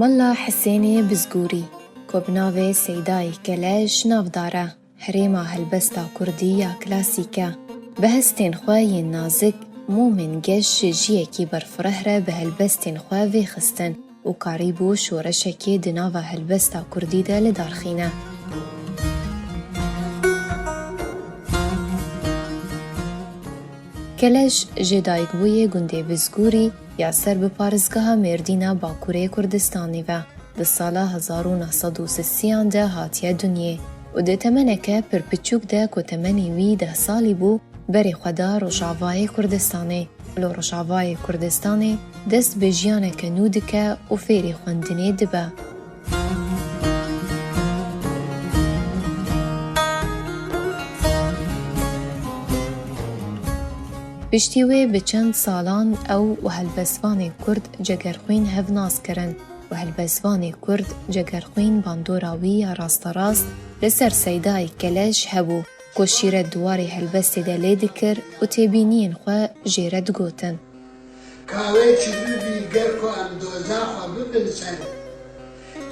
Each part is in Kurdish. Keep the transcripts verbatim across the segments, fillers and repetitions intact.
Mela Hisênê Bizgûrî, ku bi navê Seydayê Keleş navdar e, herêma helbesta kurdî ya klasîk e. Bi hestên xwe yên nazik, Mûmên Geş ji jiyekî berfireh re bi helbestên xwe vêxistin û karîbû şoreşekê di nava helbesta kurdî de li dar xîne. Keleş jê dayikbûyê gundê Bizgûrî ya ser bi parêzgeha Mêrdîna Bakurê Kurdistanê ve di sala hezar û neh sed û sisiyan de hatiye dinyê û di temeneke pir piçûk de ku temenê wî deh salî bû, berê xwe da Rojavayê Kurdistanê. Li Rojavayê Kurdistanê dest bi jiyaneke nû dike û fêrî xwendinê dibe. Piştî wê bi çend salan ew û helbestvanê kurd Cegerxwîn hev nas kirin û helbestvanê kurd Cegerxwîn bandora wî ya rasterast li ser Seydayê Keleş hebû ku şîret di warê helbestê de lê dikir û têbîniyên xwe jê re digotin. Ka wê çi bibî, ger ku em doza xwe bibin ser,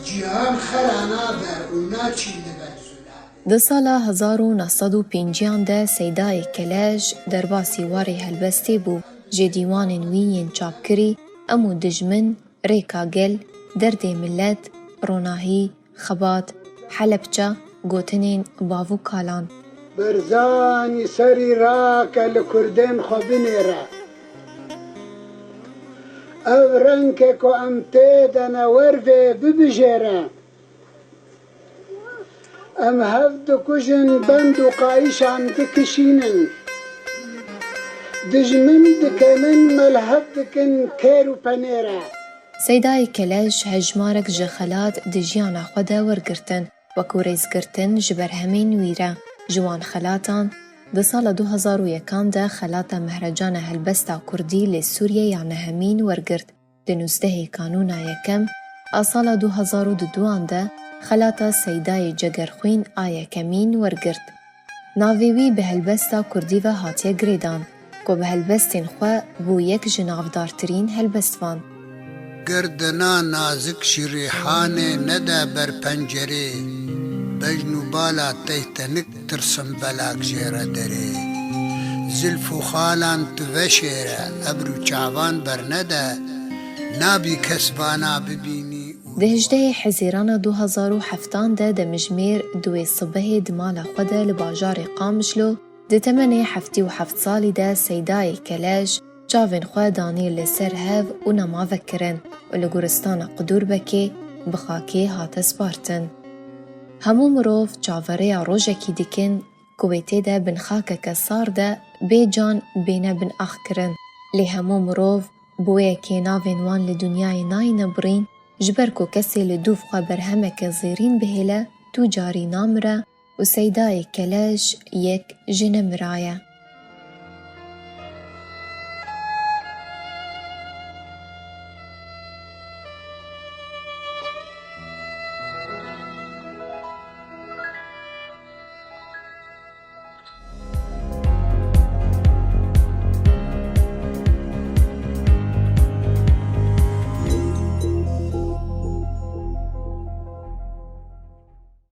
cîhan xera nabe û naçîn li ber zûlanê. Di sala hezar û neh sed û pênciyan de Seydayê Keleş derbasî warê helbestê bû. Ji dîwanên wî yên çapkirî, Em û Dijmin, Rêka Gel, Derdê Milet, Ronahî, Xebat, Helepçe, Gotinên Bav û Kalan. Berzanî serî rake li kurdên xwe binêre. Ev rengke ku em tê de ne wer vê bibijêre. Em hev dikujin, bend û qayîşan dikişînin. Dijmin dikenin, me li hev dikin kêr û penêre. Seydayê Keleş hejmarek ji xelat di jiyana xwe de wergirtin, wek rêzgirtin ji berhemên wî re. Ji wan xelatan, di sala du hezar û yekan de xelata Mehrecana Helbesta Kurdî li Sûriyê ya nehemîn wergirt. Di nûzdehê Kanûna yekem a sala du hezar û duduan de xelata Seydayê Cegerxwîn a yekemîn wergirt. Navê wî bi helbesta kurdî ve hatiye girêdan, ku bi helbestên xwe bû yek ji navdartirîn helbestvan. Gerdena nazik ji rîhanê nede ber pencerê, bejn û bala tey tenik tirsim belak jê re derê. Zilf û xalan tu veşêre, ebr û çavan bernede, nabî kes vana bibînî û Di hejdehê Hezîrana du hezar û heftan de demjimêr di wê sibehê di mala xwe de li bajarê Qamişlo, di temenê heftê û heft salî de Seydayê Keleş çavên xwe danî li ser hev û nema vekirin û li goristana Qudûrbekê bi xakê hate spartin. Hemû mirov çaverêya rojekî dikin ku wê tê de bin xakeke sar de bê can bêne bin ax kirin. Lê hemû mirov bi wê yekê navên wan li dinyayê nayîne birîn, ji ber ku kesê li dûv xwe berhemeke zêrîn bihêle, tu carî namire û Seydayê Keleş yek ji nemira ye.